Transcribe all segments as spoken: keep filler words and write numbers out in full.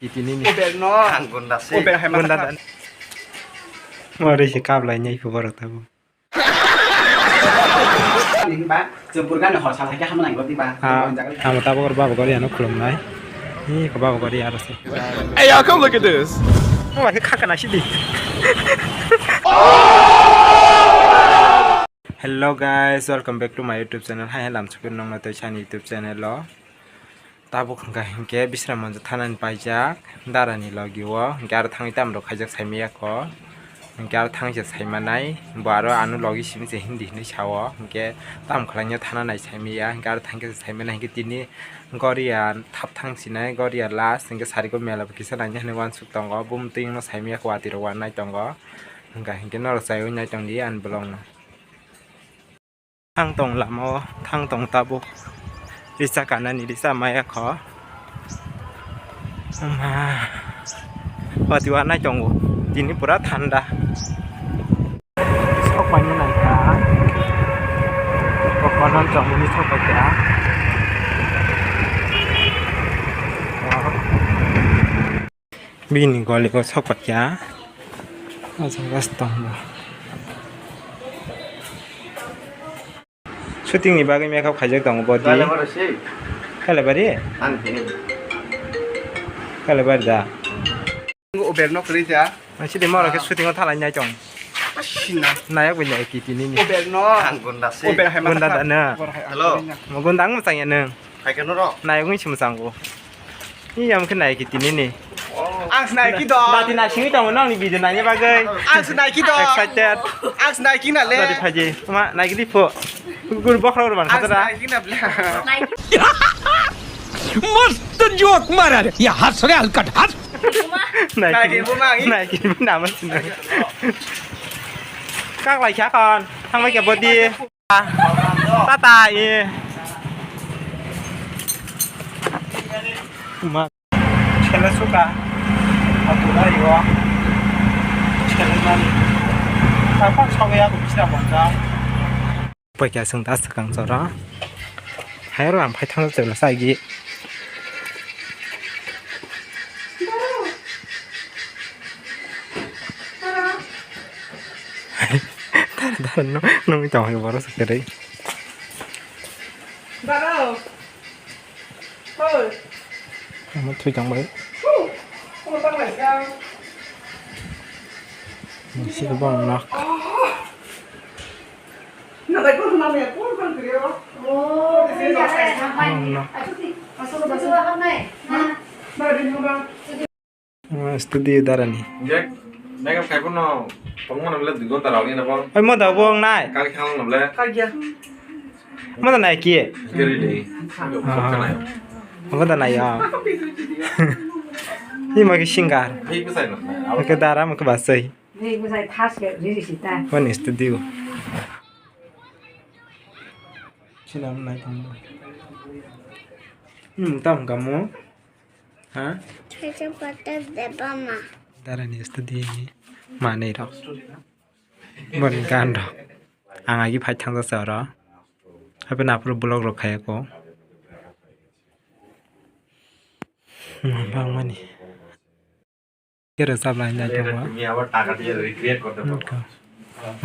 Kitini ni. Uber no. Ang gunda se. Uber hai mata. Gunda dan. Mo re se kap lai nyai phu borok tabo. Himba, chwng purgani hor sal hai khe hamna nang rw diba. Ah, amo tabok baba gori ano khulumnai. Ni ko baba gori aro se. Hey, y'all, come look at this. Mo ba khe khakana sidi. Hello guys, welcome back to my YouTube channel. Hai hai lamsukir nongno tei sani YouTube channel o. Tabuk hwnkha hinkhe Bisramganj thanani paijak darani logi o, hinkhe aro thangwi tamrok khaijak saimaya kho, hinkhe aro thangwi se saimanai, bo aro ano logi simi se Hindi hinwi sao, hinkhe tamo khlaina thana nai saimaya, hinkhe aro thangkhe se saimanai, hinkhe tini Goria thap thang sinai, Goria last, hinkhe sarikgo mela bo kisa naina hinwi uansuk tongo, bumtwi wngno saimaya kho, watwi rok uanai tongo, hwnkha hinkhe norok chaiwi nai tongdi ani vlog no. Thang tong lama o, thang tong tabuk. Risa kanani risa maya kho. Ama. Wati wa nai tongo. Tini pura thanda. Sok paina nai kha. Kokonon chongmani sok pai kha. Bini goli o sok paikha. O jaga se tongo. Shooting ni bagwi makeup khaijak tongo body. Kale bari? Kale bari da. Uber no kwrwi ja. Ang sidi moro khe shooting o thalai nai tong. Sina. Nayak bai nai kiti nini. Uber no. Ang gunda se. Uber hai gunda da na. Hello. Mo gunda ang mwchang ya nung. Hai khe norok? Nai wngwi se mwchango. Ni yam khe nai kiti nini. Ang se nai ki do. Dati nai singwi tongo nang ni video nai bagwi. Ang se nai ki do. Excited. Ang se nai ki na le. Dati phaji. Ma nai ki di pho. Gur bokhro ur ban khatara. Ang se nai ki na ble. Mast joke mara re. Ya has re halkat has. Nai ki. Nai ki bu ma ngi. Nai ki bu na ma sina. Kak lai kha kon. Thang mai khe body. Tata i. Ma. Chele suka. Atula iwa. Chele mani. Apa sobe ya bisa bonjang. Paikha sung das kang chora. Hai ro ang phai thang chela sai gi. Dara dara no nung tong hai boro sakere. Dara. Hoi. Ama thui tang bai. Hoi. Hoi tang bai kang. Nisi bang nak. Nang bai ko na me ko kan kre ro. Oh, ya. Bang nak. Asu ko basu. Ba din ko bang. Ah, studio darani. Injek, makeup khai phano tongmano bole dui ghonta rok ni nabo. Oi, mo da bo wngnai. Kali khang no bole. Mo da nai ki? Gari de. Ah. Mo da nai ya. Ni mo ki singer. Hei, bwsai no. Mo ke dara, mo ke basai. Hei, bwsai thas ke riri sita. Mo ni studio. Sinam nai tong. Hmm, tam kamu. Ha? Thaichung pater deba ma. Darani studio ni manwi rok. Boni gan rok. Ang agi phai thang jasa oro. Hape naphuru vlog rok khai ako. Bang mani. Kero sabla hinda tongwa. Tumi abar taka diye recreate korte paro.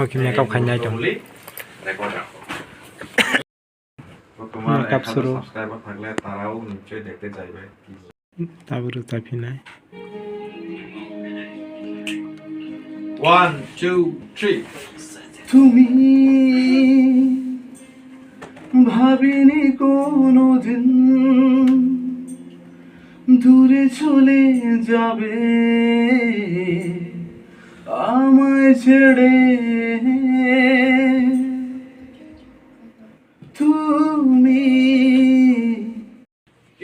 Oke, makeup khai nai tong. Record rakho. তো তোমার এক হাজার সাবস্ক্রাইবার থাকলে তারাও নিশ্চয়ই দেখতে চাইবে। Taburu taphinai. One, two, three. তুমি ভাবিনি কোনোদিন দূরে চলে যাবে আমায় ছেড়ে। তুমি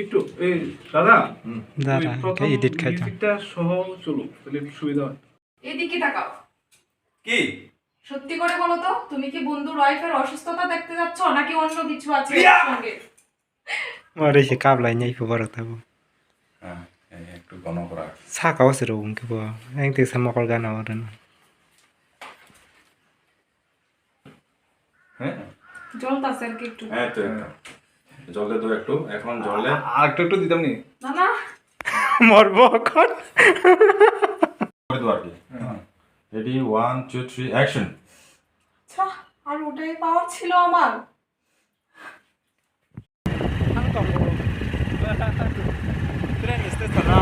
একটু, এই, দাদা, হুম। দাদা, ওই প্রথম এটা edit খাইতাম। মিউজিকটা সহ চলো, তাহলে একটু সুবিধা হয়। এদিকে তাকাও। কি? সত্যি করে বলো তো, তুমি কি বন্ধুর ওয়াইফের অসুস্থতা দেখতে যাচ্ছ, নাকি অন্য কিছু আছে এর সঙ্গে? Mare se kablai nai phu borok tabo. হ্যাঁ, এই একটু ঘন করা। Saka o se rw wng khe bo, ang tei sa mokol gana o rwno. হ্যাঁ? জল তো আছে আর কি একটু। হ্যাঁ, তো একটু। জল দে তো একটু, এখন জল দে। আর একটু, একটু দিতাম নি? না, না। মরবো এখন। করে দেবো আর কি। হুম। Ready, one, two, three, action। আচ্ছা, আর ওটাই পাওয়ার ছিল আমার। Ang tongo. Train station o.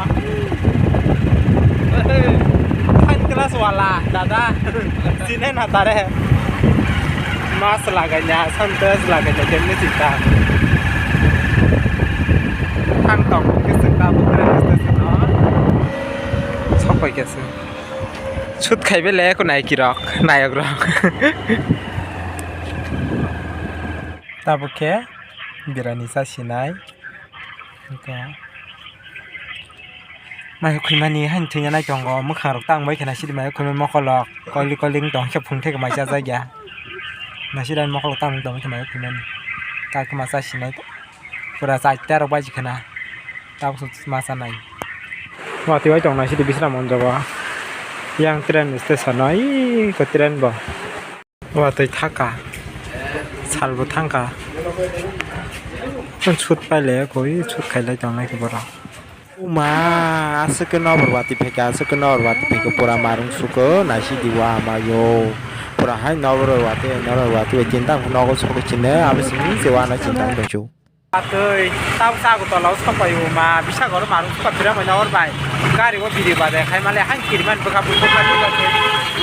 Third class wala, dada. Sine na tare. Mask lagaina, sanitize lagaina, kemne sita. Ang tongo, khe sita, train station o. Sok pai khe se. Sut khai bele ko nai ki rok, nayok rok. Tabuk khe birani cha sinai. Mai khwimani haino thwina nai tongo, mwkhang rok tang bai khana sidi mai khwimani mokolok, koili koili wng tong khe phung thai mai cha jak ya. Nai sidi ani mokolok tang tong khe mai khwimani. Ta khe ma cha sinai. Pura chaita rok baji khana. Tabuk se ma chanai. Watwi bai tongnai sidi bisram monjogo. Yang train station o, iko train bo. Watwi thaka. Salbo thangka. Sut paile koi sut khailai tongnai khe borok. Uma, aswk khe nobor watwi phaikha, aswk khe nobor watwi phaikha, pura marung suko, naisidi wa ama yo. Pura hai nobor watwi, nobor watwi, tinta nogo sokoi chine, abo simi se wana chinta tongchu. Atwi, tabuk sa Agartala o sok pai o ma, bisa goro marung suka pira mai nor bai. Gari o biri ba de khai male han kiri man bwkha bwkha bwkha bwkha khe.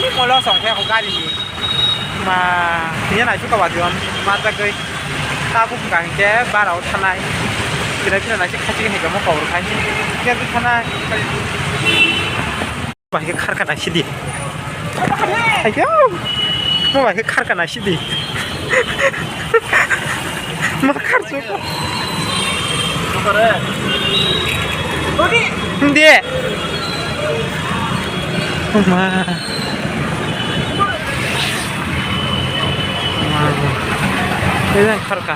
Ni molo song khe ko gari ni. Ma, ni na suka ba diwan man ta goi. Tabuk ka ke bara o thanai. Kira kira na se khachi he mo kobor khai. Kira kira thanai. Bai khe kharkana sidi. Ayo. Mo bai khe kharkana sidi. Ma kharchu. Inde. Ma. Ma. Ini kharka.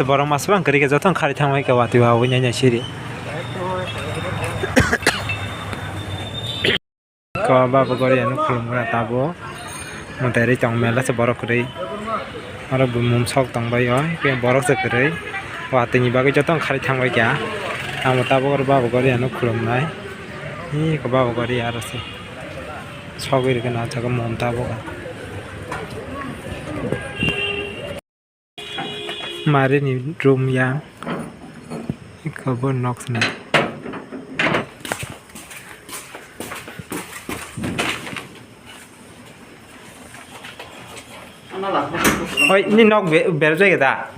Borok masubang kwrwi khe joto khari thangbai khe watwi wa wi nanya siri. Ko baba gori ano khulumgra tabo. Mwtai ri tong mela se borok kwrwi. Oro bo mum sok tong bai o. Khe borok se kwrwi. Watwi ni bagwi joto khari thangbai kha. Amo tabuk oro baba gori ano khulumnai. Hi ko baba gori aro se. Sogwi rikhe na jaga mum tabuk. Mare ni room ya. Iko bo nok sini. Oi, ni nok be-, berajai da.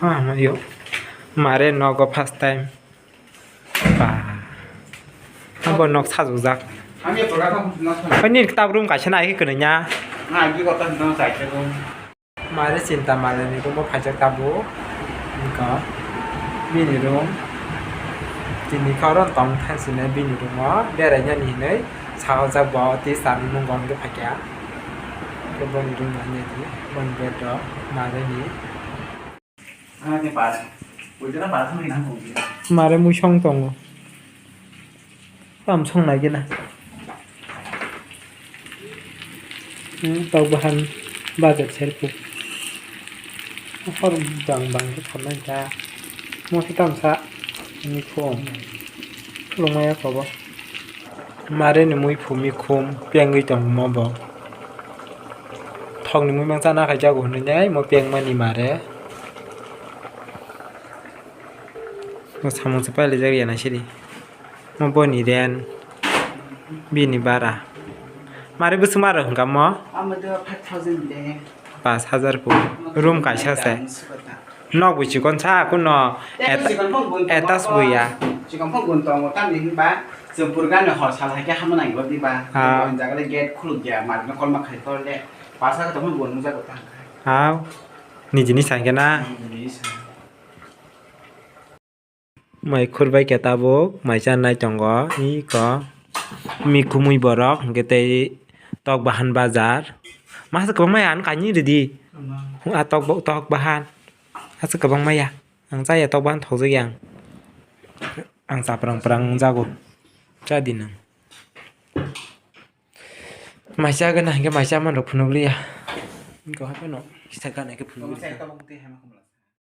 Ha, ma yo. Mare nogo first time. Ba. Abo nok sajukjak. Ani kitab room kaisa nai khe kwrwngya. Mare chinta malani room o phaijak tabuk. Wngkha bini room. Tini khe oro tong thang sini bini room o berainani hinwi sajak bo tei chanwi mung bo hwnwi phaikha. Khe boni room o hinwi di boni bed rok malani. Mare mui song tongo. Tam song nai gina. Hmm, tok bahan bajar serpo. Hor bang bang khe khornai ta. Mo se tam sa. Ni khum. Lungmaya kobo. Mare ni mui phumi khum pengwi tongmo bo. Thokni mui mang chana khai jago hinwi nai mo pengmani mare. Mo samung se pailai jak ya na siri. Mo boni rent, bini bara. Mare bwswk maro hwnkha mo? Amo do five thousand de. Pas hajar po. Room kaisa se. Nok bo chikon sa kuno. Tei chikon phone gun tongo. Etas bo ya. Chikon phone gun tongo, tamni hinba chwng purgani hor sal hai khe hama nang godi ba. Ah. Jaga le gate khuluk ya, mar no kolma khai kor le. Pas hajar to phone gun jago ta. Hao. Nijini sa khe na. Nijini sa. Mai khurbai khe tabuk mai chanai tongo, iko mikhumui borok hwnkhe tei tok bahan bajar. Masa kwbangma ya, ano kainwi ridi. A tok bo-, tok bahan. Asa kwbangma ya. Ang chaya tok bahan thokjak ya ang. Ang chaprang prang wngjago. Cha di nang. Mai cha gana hwnkhe mai cha manrok phunukliya. Iko hapheno sita gana khe phunukliya.